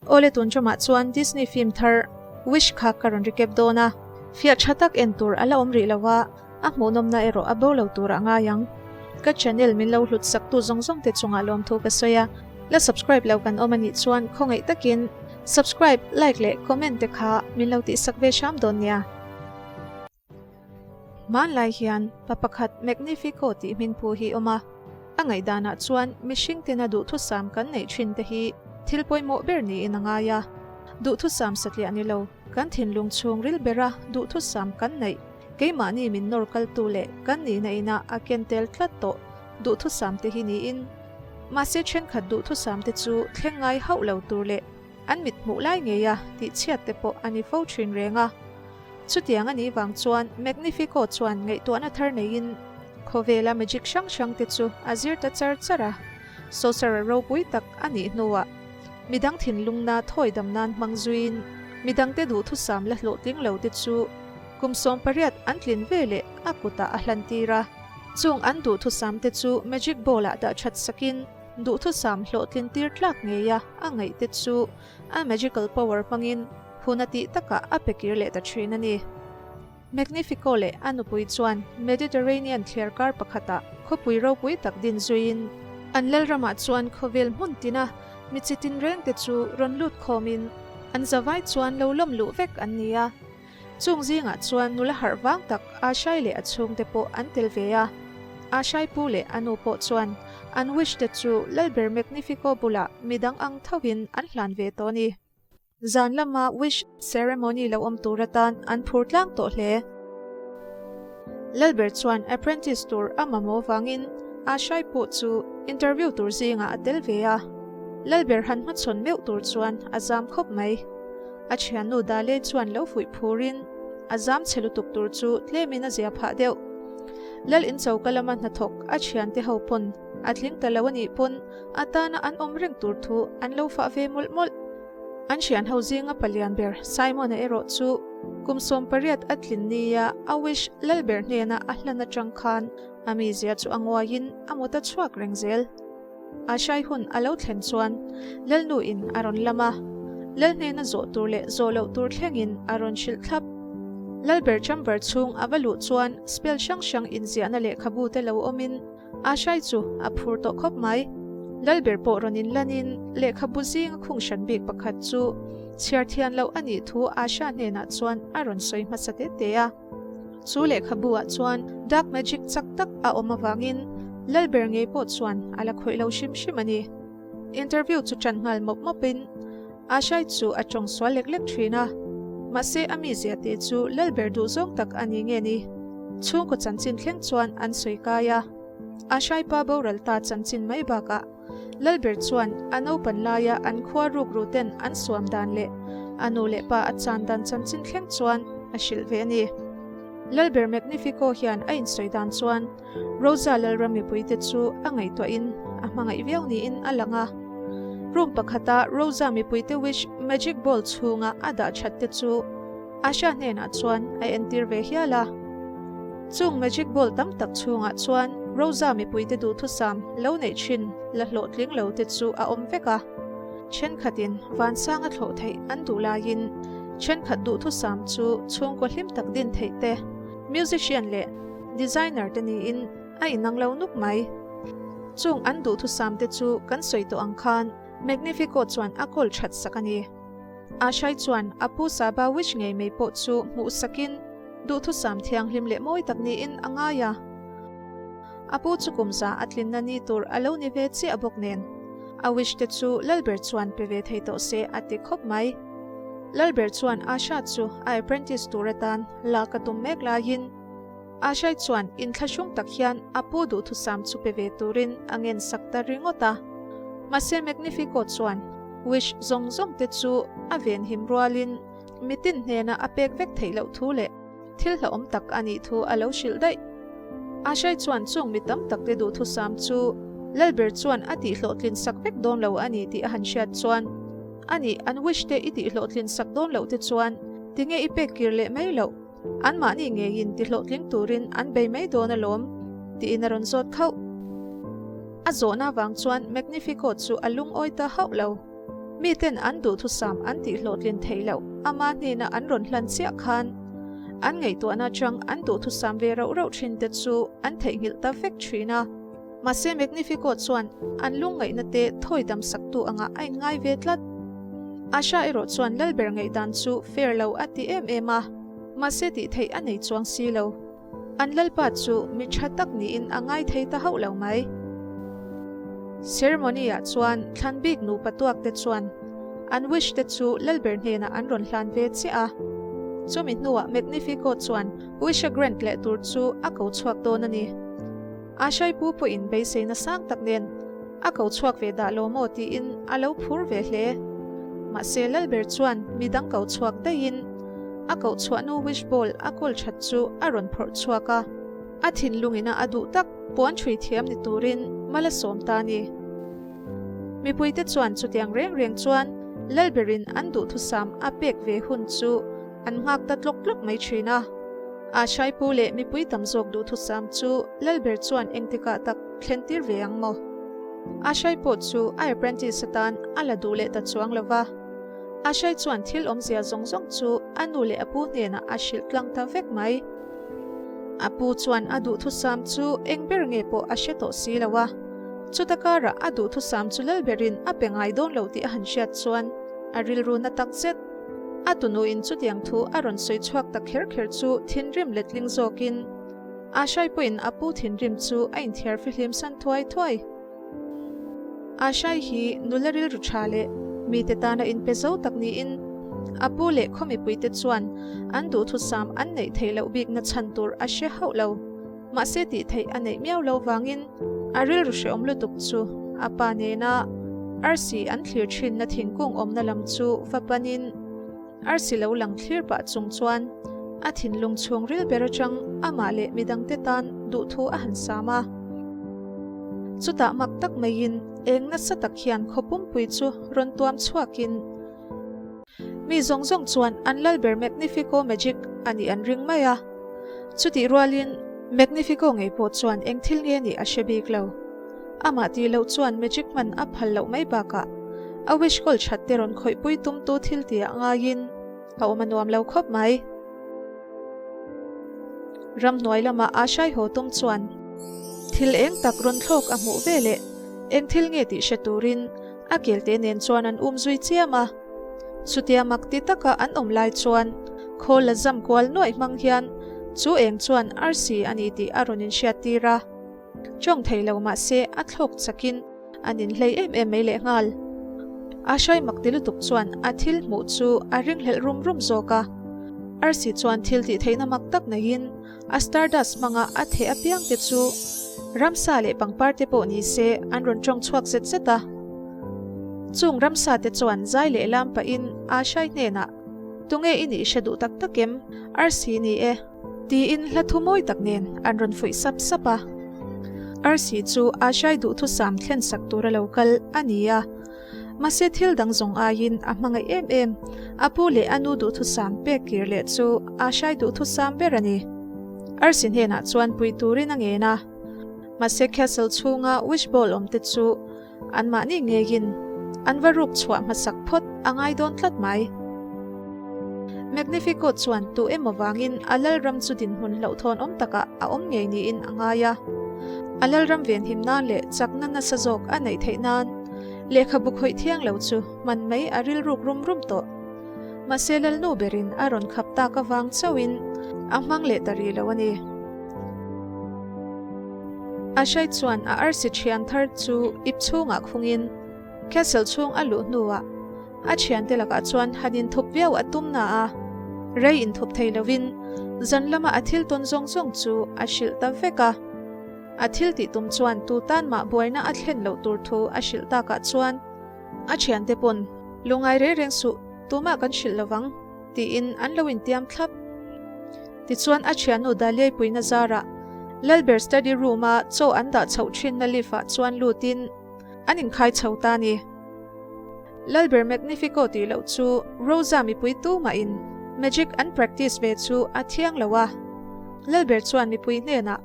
Awle tun ṭamah chuan Disney film thar Wish kha ka rawn recap dawn a, fiah ṭha tak en tur a la awm rih lo a, a hmuhnawmna erawh a bo lo turah ngai ang. Ka channel min lo hlut saktu zawng zawng te chungah lawmthu ka sawi a, la subscribe lo kan awm a nih chuan khawngaih takin subscribe, like leh comment te kha min lo tihsak ve hram dawn nia. Hmanlai hian pa pakhat Magnifico tih hmingphu hi awm a, a ngaihdanah chuan mihring tena duhthusam kan neih thin te hi thil pawimawh ber niin a ngai a. Duhthusam satliah ni lo, kan thinlung chhung ril bera duhthusam kan neih, keimahni min nawr kaltu leh kan nihna ina a ken tel tlat tawh duhthusam te hi niin, mahse thenkhat duhthusam te chu thleng ngai hauh lo tur leh an mit hmuh lai ngeia tihchhiat te pawh a ni fo thin reng a. Chutiang a nih vang chuan Magnifico chuan ngaihtuahna thar neiin khawvela magic hrang hrang te chu a zir ta char char a. Sorcerer ropui tak a nih hnuah midang thinlungna thawi dam nan hmang zuiin midangte duhthusam la hlawhtling lo te chu kum 18 an tlin ve leh a kutah a hlantir a. Chung an duhthusam te chu magic ball ah dah that sakin duhthusam hlawhtlin tir tlak ngeia a ngaih te chu a magical power hmangin hun a tih takah a pe kir leh ta thin a ni. Magnifico leh a nupui chuan Mediterranean thliarkar pakhatah khawpui ropui tak din zuiin an lalramah chuan khawvel hmun tina mi chi tinrengte chu rawn lut khawmin an zavai chuan lo lawm luh vek an ni a. Chung zingah chuan nula harh vang tak Ashai leh a chhungte pawh an tel ve a. Ashai pu leh a nu pawh chuan an wish te chu Lalber Magnifico bulah midang ang thovin an hlan ve tawh a ni. Zan lama wish ceremony lo awm tur atan an phur tlang tawh hle. Lalber chuan apprentice tur a mamawh vangin Ashai pawh chu interview tur zingah a tel ve a. Lalber han hmachhawn meuh tur chuan a zam khawp mai. A thiannu Dale chuan lo fuih phurin a zam chhe lutuk tur chu tlemin a zia phah deuh. Lal in choka lama hnathawk a thiante ho pawn a tling ta lo a nih pawn a tana an awm reng tur thu an lo fah ve mawlh mawlh. An thian ho zinga palian ber Simon-a erawh chu kum 18 a tlin nia a wish Lalber hnena a hlan atang khan a mizia chu a nguaiin a mut a chhuak reng zel. A hrai hun a lo thlen chuan Lalnu in a rawn lam a, Lal hnena zawh tur leh zawh loh tur thlengin a rawn hrilh thlap. Lalber chamber chhung a va luh chuan spell hrang hrang inziahna lehkhabu te lo awmin a hrai chu a phur tawh khawp mai. Lalber pawh rawn inlanin lehkhabu zinga khung hran bik pakhat chu chhiar thian loh a nih thu Asha hnenah chuan a rawn sawi hmasa te te a. Chu lehkhabu ah chuan dark magic chak tak a awm avangin Lalber ngei pawh chuan a la khawih lo hrim hrim a ni. Interview chu ṭan nghal mawp mawpin Ashai chu a tawng sual lek lek ṭhin a, mahse a mizia te chu Lalber duh zawng tak a ni nge ni? Chhungkaw chanchin thleng chuan an sawi kai a, Ashai pa boral ta chanchin mai bakah Lalber chuan a naupan laia an khua rukru ten an suam dan leh a nu leh pa a chan dan chanchin thleng chuan a hrilh ve a ni. Lalber Magnifico hian a insawi dan chuan Rosa Lalram mipuite chu a ngaihtuahin a hmangaih viau niin a lang a. Room pakhata Rosa mipuite wish magic ball chhunga a dah that te chu Asha hnenah chuan a entir ve hial a. Chung magic ball tam tak chhungah chuan Rosa mipuite duhthusam lo neih thin la hlawhtling lo te chu a awm vek a. Thenkhatin vansanga thlawh theih an duh laiin thenkhat duhthusam chu chhungkaw hlim tak din theih te, musician leh designer te niin a inang lo nuk mai. Chung an duhthusam te chu kan sawi tawh ang khan Magnifico chuan a kawl that sak a ni. Ashai chuan a pu Saba wish ngei mai pawh chu hmuh sakin duhthusam thianghlim leh mawi tak niin a ngai a. A pu chu kum za a tlinna ni tur a lo ni ve chiah bawk nen a wish te chu Lalber chuan pe ve thei tawh se a ti khawp mai. Lalber chuan Asha chu a apprentice tur atan lak a tum mek laiin Ashai chuan inthlahrung tak hian a pu duhthusam chu pe ve turin a ngen sak ta ringawt a. Mahse Magnifico chuan wish zawng zawng te chu a venhim rualin mitin hnena a pek vek theih loh thu leh thil hlauhawm tak a nih thu a lo hrilh daih. Ashai chuan chung mi tam tak te duhthusam chu Lalber chuan a tihhlawhtlin sak vek dawn lo a ni tih a han hriat chuan a nih an wish te i tihhlawhtlin sak dawn loh te chuan tinge i pek kir leh mai loh? Anmahni ngeiin tihlawhtling turin an bei mai dawn alawm, tiin a rawn zawt khauh. A zawhna vang chuan Magnifico chu a lungawi ta hauh lo. Miten an duhthusam an tihhlawhtlin theih loh ama hnena an rawn hlan chiah khan an ngaihtuahna atang an duhthusam ve rauh rauh thin te chu an theihnghilh ta vek thin a. Mahse Magnifico chuan an lungngaihna te thawi dam saktu angah a inngai ve tlat. Asha erawh chuan Lalber ngaihdan chu fair lo a ti em em a, mahse tih theih a nei chuang si lo. An Lalpa chu mi tha tak niin a ngai thei ta hauh lo mai. Ceremony-ah chuan thlan bik nupa tuak te chuan an wish te chu Lalber hnenah an rawn hlan ve chiah a. Chumi hnuah Magnifico chuan wish a grant leh tur chu a ko chhuak dawn a ni. A Shaipu pawhin beiseina sang tak nen a ko chhuak ve dah lo maw tiin a lo phur ve hle. Mahse Lalber chuan midang ko chhuak daihin a koh chhuahnu wish ball a kawl that chu a rawn phawrh chhuak a. A thinlungina a duh tak puan ṭhui thiam ni turin mal a sawm ta a ni. Mipuite chuan chutiang reng reng chuan Lalberin an duhthusam a pek ve hun chu an nghak ta tlawk tlawk mai thin a. A Shaipu leh mipui tam zawk duhthusam chu Lalber chuan engtikah tak thlen tir ve ang maw? A Shai pawh chu a apprentice atan a la duh leh ta chuang lo va. A Shai chuan thil awmzia zawng zawng chu a nu leh a pu hnenah a hrilh tlang ta vek mai. A pu chuan a duhthusam chu eng ber nge pawh a hre tawh si lo a. Chuta karah a duhthusam chu Lalberin a pe ngai dawn lo tih a han hriat chuan a rilru na tak zet. A tunuin chutiang thu a rawn sawi chhuak ta kher kher chu thinrim letling zawkin Ashai pawhin a pu thinrim chu a inthiar fihlim san thuai thuai. Ashai hi nula rilru tha leh mite tana inpe zo tak niin a pu leh khaw mipuite chuan an duhthusam an neih theih loh bikna chhan tur a hre hauh lo. Mahse tih theih a neih miau lo vangin a rilru hrehawm lutuk chu a pa nena arsi an thlir thinna thingkung awmna lam chu va panin arsi lo lang thlir pah chung chuan a thinlung chhung ril ber atang amah leh midangte tan duhthu a han sam a. Chutah mak tak maiin eng nasa tak hian khaw pumpui chu rawn tuam chhuakin, Mi zawng zawng chuan an Lalber Magnifico Magic a nih an ring mai a. Chutih rualin Magnifico ngei pawh chuan eng thil nge nih a hre bik lo. Amah tih loh chuan Magic hman a phal loh mai bakah a wish call that te rawn khawihpui tumtu thil tihah ngaiin a awm a nuam lo khawp mai. Ramhnuai lama a hrai haw tum chuan thil eng tak rawn thlawk a hmuh veleh eng thil nge tih hre turin a kelte nen chuan an um zui chiam a. Chutia mak ti taka an awm lai chuan khawl la zam kual nuaih hmang hian chu eng chuan arsi a ni tih a rawn inhriattir a. Tawng thei lo mah se a thlawk chakin an inhlei em em mai lehnghal. A hrai mak ti lutuk chuan a thil hmuh chu a ringhlelh rum rum zawk a. Arsi chuan thil tih theihna mak tak neiin A stardust hmanga a theh apiang te chu ramsa leh pangpar te pawh ni se an rawn tawng chhuak zet zet a. Chung ramsa te chuan zai leh lam pahin Ashai hnenah, Tunge i nih hre duh tak tak em? Arsi ni e. Tiin hla thu mawi tak nen an rawn fuih sap sap a. Arsi chu Ashai duhthusam thlen sak tura lo kal a ni a. Mahse thil dang zawng aiin a hmangaih em em. A pu leh a nu duhthusam pek kir leh chu a hrai duhthusam ber a ni. Arsi hnenah chuan pui turin a ngen a. Mahse castle chhunga wish ball awm te chu anmahni ngeiin an va ruk chhuah hmasak phawt a ngai dawn tlat mai. Magnifico chuan tu emaw vangin a lalram chu dinhmun hlauhthawn awm takah a awm ngei niin a ngai a. A lalram venhim nan leh chakna nasa zawk a neih theih nan Lehkhabu khawih thiang lo chu hman mai a rilruk rum rum tawh. Mahse Lalnu berin a rawn khap tak avang chauhin a hmang leh ta rih lo a ni. Ashai chuan a arsi thian thar chu ip chhungah khungin castle chhung a luh hnuah a thiante lakah chuan han inthup viau a tum na a, rei inthup thei lovin zan lama a thil tawn zawng zawng chu a hrilh ta vek a. A thil tih tum chuan tu tan mah buaina a thlen loh tur thu a hrilh takah chuan a thiante pawn, Lungngai reng reng suh, tumah kan hrilh lo vang, tiin an lo intiam thlap. Tichuan a thiannu Daliai puina zarah Lalber study room-a chaw an dah chhoh thinna lift-ah chuan lutin an inkhai chho ta a ni. Lalber Magnifico tih loh chu Rosa mipui tumahin magic an practice ve chu a thiang lo a. Lalber chuan mipui hnenah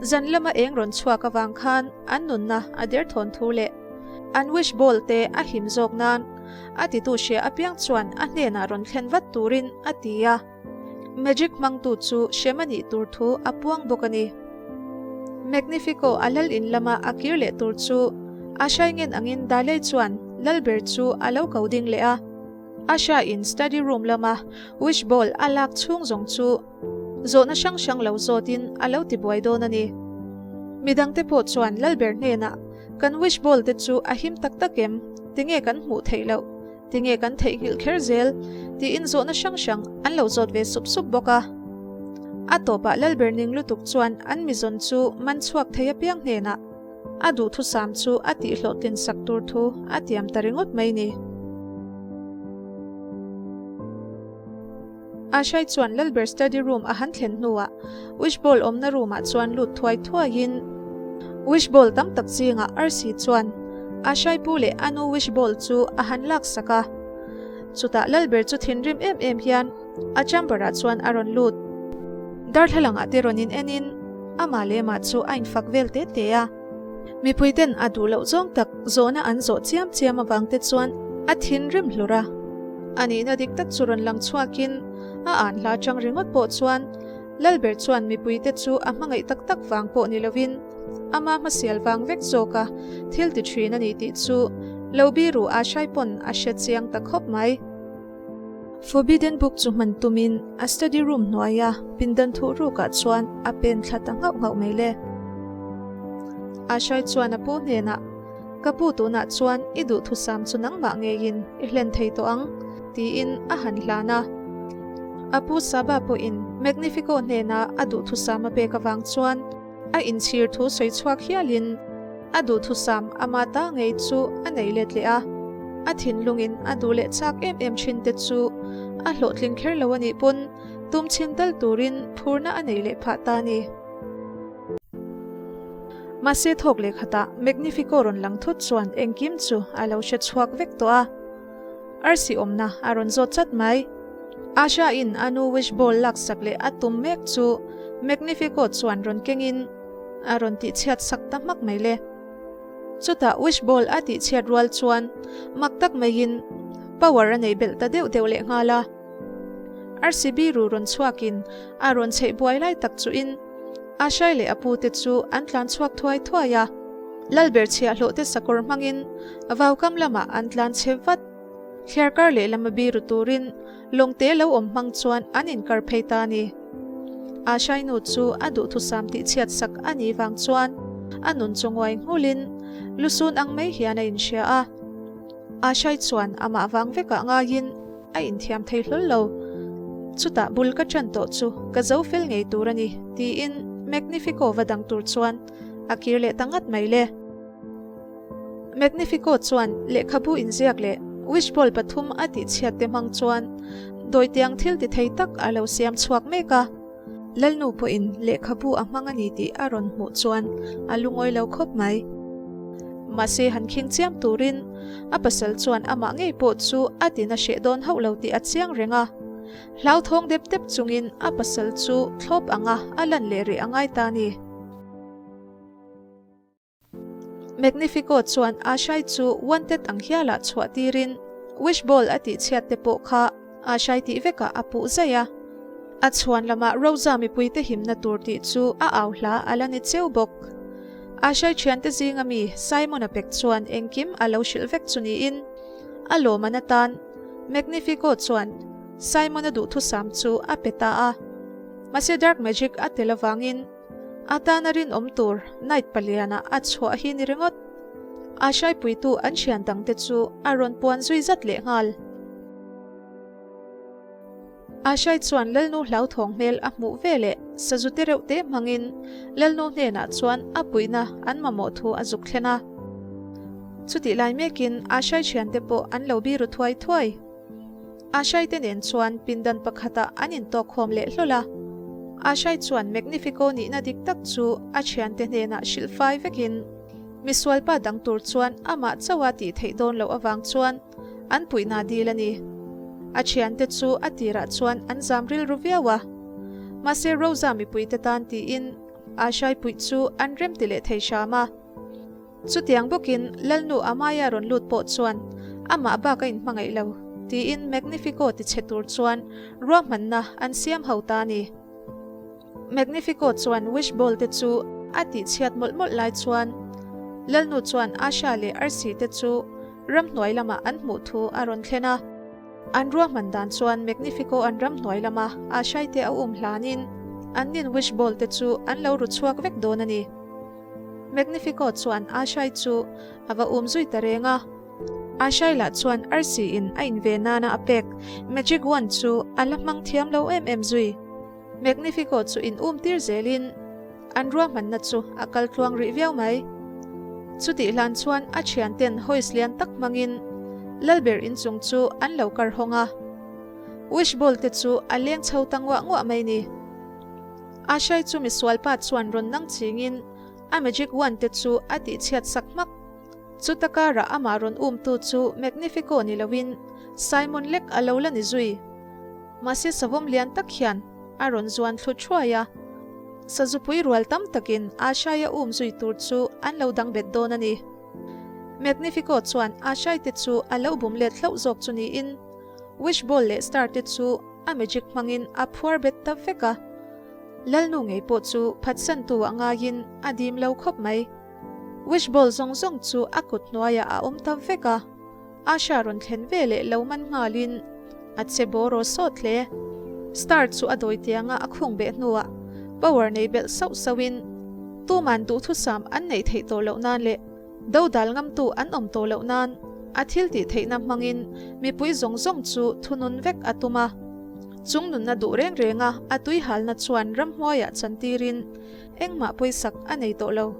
Zan lama eng rawn chhuak avang khan an nunna a derthawn thu leh an wish ball te a him zawk nan. A titu hria apiang chuan a hnenah rawn thlen vat turin a ti a. Magic hmangtu chu hrem a nih tur thu a puang bawk a ni. Magnifico a lal in lama a kir leh tur chu a hraingen angin Daley chuan Lalber chu a lo ko ding leh a. Asha in study room lama wish ball a lak chhung zawng chu zawhna hrang hrang lo zawtin a lo ti buai dawn a ni. Midangte pawh chuan Lalber hnenah kan wish ball te chu a him tak tak em? Tinge kan hmuh theih loh? Tinge kan theihnghilh kher zel? tiin zawhna hrang hrang an lo zawt ve sup sup bawk a. A tawpah Lalber ning lutuk chuan an mizawn chu man chhuak thei apiang hnenah a duhthusam chu a tihhlawhtlin sak tur thu a tiam ta ringawt mai ni. Ashai chuan Lalber study room a han thlen hnuah wish ball awmna room ah chuan lut thuai thuaiin wish ball tam tak zingah Arsi chuan Ashai pu leh a nu wish ball chu a han lak sak a. Chutah Lalber chu thinrim em em hian a chamber ah chuan a rawn lut. Darthlalang ah te rawn in en in amah leh amah chu a infak vel te te a. Mipui ten a duh loh zawng tak zawhna an zawh chiam chiam avang te chuan a thinrim hlur a. A nihna dik tak chu rawn lang chhuakin a an hla chang ringawt pawh chuan Lalber chuan mipui te chu a hmangaih tak tak vang pawh ni lovin ama hmasial vang vek zawk a thil ti thin a ni tih chu lo biru a hrai pawn a hre chiang ta khawp mai. Forbidden Book chu hman tumin a study room hnuaia pindan thuh rukah chuan a pen thla ta nghauh nghauh mai le. Ashai chuan a pu hnenah, Ka pu tunah chuan i duhthusam chu nangmah ngeiin i hlen thei tawh ang, tiin a han hlan a. A pu Saba pawhin Magnifico hnena a duhthusam a pek avang chuan A inchhir thu sawi chhuak hialin a duhthusam ama ta ngei chu a nei let leh a, a thinlungin a duh leh chak em em thin te chu a hlawhtling kher lo a nih pawn tum chhin tal turin phurna a nei leh phah ta a ni. Mahse thawk leh khatah Magnifico rawn lang thut chuan engkim chu a lo hre chhuak vek tawh a. Arsi awmna a rawn zawt chat mai. Asha in a nu wish ball laksak leh a tum mek chu Magnifico chuan rawn kengin a rawn tihchhiat sak ta hmak mai le. Chutah wish ball a tihchhiat rual chuan mak tak maiin power a nei belh ta deuh deuh leh nghal a. Arsi biru rawn chhuakin a rawn chheih buai lai tak chuhin Ashai leh a pute chu an tlan chhuak thuai thuai a. Lalber chhiahhlawh te sakawr hmangin vaukam lamah an tlan chhe vat. Thliarkar lehlama biru turin lawngte lo awm hmang chuan an inkar phei ta a ni. Ashai nu chu a duhthusam tihchhiat sak a nih vang chuan a nun chu nguai nghulin lusun ang mai hian a inhria a. Ashai chuan amah vang vekah ngaiin A inthiam thei hlawl lo. Chutah bul ka ṭan tawh chu ka zo fel ngei tur a ni, tiin Magnifico va dang tur chuan a kir leh ta ngat mai le. Magnifico chuan lehkhabu inziak leh wishball pathum a tihchhiat te hmang chuan dawitiang thil ti thei tak a lo siam chhuak mek a. Lalnu pawhin lehkhabu a hmang a ni tih a rawn hmuh chuan a lungawi lo khawp mai. Mahse han khing chiam turin a pasal chuan amah ngei pawh chu a tin a hreh dawn hauh lo tih a chiang reng a. Hlauthawng dep dep chungin a pasal chu thlawp anga a lan leh rih a ngai ta a ni. Magnifico chuan Ashai chu wanted ang hialah chhuah tirin wish ball a tihchhiat te pawh kha Ashai tih vekah a puh zaih a. A chhuan lamah Rosa mipuite himna tur tih chu a au hla a la ni cheu bawk. Ashai thiante zinga mi Simon-a pek chuan engkim a lo hrilh vek chu niin a lawman atan Magnifico chuan Simon-a duhthusam chu a pe ta a. Mahse dark magic a tel avangin A tana rinawm tur Night paliana a chhuah hi ni ringawt. A hraipuitu an thian dangte chu a rawn puan zui zat leh nghal. A hrai chuan Lalnu hlauthawng hmel a hmuh ve leh sazu te reuh te hmangin Lalnu hnenah chuan a puihna an mamawh thu a zuk thlen a. Chutih lai mekin a hrai thiante pawh an lo biru thuai thuai. Ashai te nen chuan pindan pakhatah an intawkkhawm leh hlawl a. Ashai chuan Magnifico nihna dik tak chu a thiante hnenah hrilh fai vekin misualpa dang tur chuan amah chauha tih theih dawn loh avang chuan an puihna dil a ni. A thiante chu a tirah chuan an zam rilru viau a. Mahse Rosa mipuite tan tiin Ashai puih chu an remti leh thei hram a. Chutiang bawkin Lalnu Amaya rawn lut pawh chuan Amah bak a inhmangaih lo, tiin Magnifico tichhe tur chuan ruahmanna an siam ho ta a ni. Magnifico chuan wish ball te chu a tihchhiat mawlh mawlh lai chuan Lalnu chuan Asha leh Arsi te chu ramhnuai lamah an hmuh thu a rawn thlen a. An ruahman dan chuan Magnifico an ramhnuai lama Ashai te a um hlanin an nin wish ball te chu an lo ru chhuak vek dawn a ni. Magnifico chuan Ashai chu a va um zui ta reng a. Ashai lah chuan Arsi in a inve nana a pek magic wand chu a la hmang thiam lo em em zui. Magnifico chu in um tir zelin an ruahmanna chu a kal tluang rih viau mai. Chutih hlan chuan a thianten hoist lian tak hmangin Lalber inchung chu an lo kar hawng a. Wish ball te chu a leng chho ta nguah nguah mai ni. Ashai chu misualpa chuan rawn nang chingin a magic wand te chu a tihchhiat sak hmak. Chuta karah amah rawn umtu chu Magnifico ni loin Simon lek a lo la ni zui. Mahse savawm lian tak hian a rawn zuan thlu thuai a, sazupui rual tam takin Ashai a um zui tur chu an lo dang bet dawn a ni. Magnifico chuan Ashai te chu a lo bum let hlauh zawk chu niin Wish Ball leh Star te chu a magic hmangin a phuar bet ta vek a. Lalnu ngei pawh chu phatsantu a ngaiin a dim lo khawp mai. Wish ball zawng zawng chu a kut hnuaiah a awm ta vek a, Asha rawn thlen ve leh lo man nghalin a che bawraw sawt hle. Star chu a dawi tianga a khung beh hnuah power nei belh sauh sauhin tuman duhthusam an neih theih tawh loh nan leh dodal ngamtu an awm tawh loh nan a thil tih theihna hmangin mipui zawng zawng chu thunun vek a tum a. Chung nunna duh reng renga a tuihalna chuan ramhnuaiah chantirin Engmah pawisak a nei tawh lo.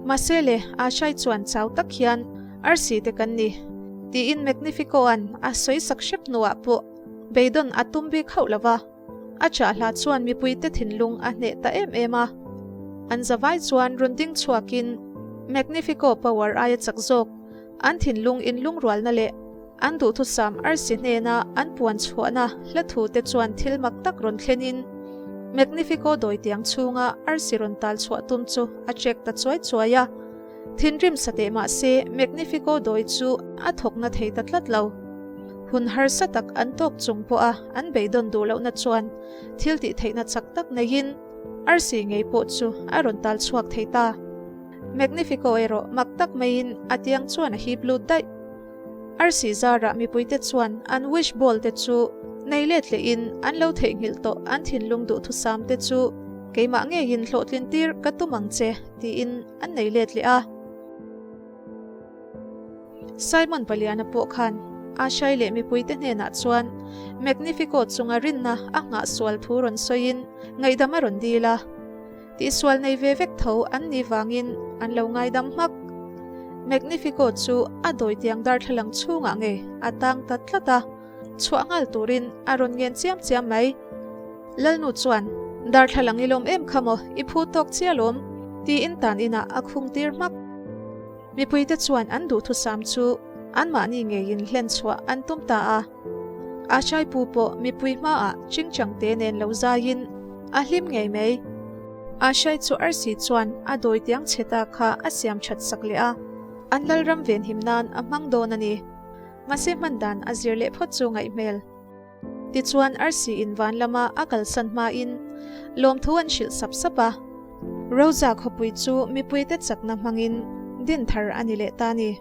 Mahse le, Ashai chuan chau tak hian Arsi te kan ni, tiin Magnifico-a'n a sawi sak hrep hnuah pawh beidawn a tum bik hauh lo va. A chah hla chuan mipuite thinlung a hneh ta em em a. An zavai chuan rawn ding chhuakin Magnifico power aia chak zawk an thinlung inlungrualna leh An duhthusam arsi hnena an puan chhuahna hla thu te chuan thil mak tak rawn thlenin Magnifico dawitiang chhunga arsi rawn tal chhuah tum chu a chek ta chuai chuai a. Thinrim sa teh mah se Magnifico dawi chu a thawkna thei ta tlat lo. Hun harsa tak an tawk chung pawha an beidawn duh lohna chuan thil tih theihna chak tak neiin arsi ngei pawh chu a rawn tal chhuak thei ta. Magnifico erawh mak tak maiin a tiang chuan a hip lut daih. Arsi zarah mipuite chuan an wish ball te chu nei let lehin an lo theihnghilh tawh an thinlung duhthusam te chu keimah ngeiin hlawhtlin tir ka tum ang che tiin an nei let leh a. Simon Paliana pawh khan Ashai leh mipuite hnenah chuan Magnifico chunga rinna a nghah sual thu rawn sawiin ngaihdam a rawn dil a. Tihsual nei ve vek tho an nih vangin an lo ngaidam hmak. Magnifico chu a dawitiang darthlalang chhungah nge a tang ta tlat a, chhuah nghal turin a rawn ngen chiam chiam mai. Lalnu chuan, Darthlalang i lawm em kha maw, i phu tawk chiah lawm, tiin tan inah a khung tir hmak. Mipuite chuan an duhthusam chu anmahni ngeiin hlen chhuah an tum ta a. Ashai pu pawh mipui hmaah chingchangte nen lo zaiin a hlim ngei mai. Ashai chu arsi chuan a dawitiang chhe ta kha a siam that sak leh a, an lalram venhim nan a hmang dawn a ni. Mahse hman dan a zir leh phawt chu ngaih hmel. Tichuan arsi in van lama a kalsan hmain lawmthu an hrilh sap sap a. Rosa khawpui chu mipuite chakna hmangin din thar a ni leh ta a ni.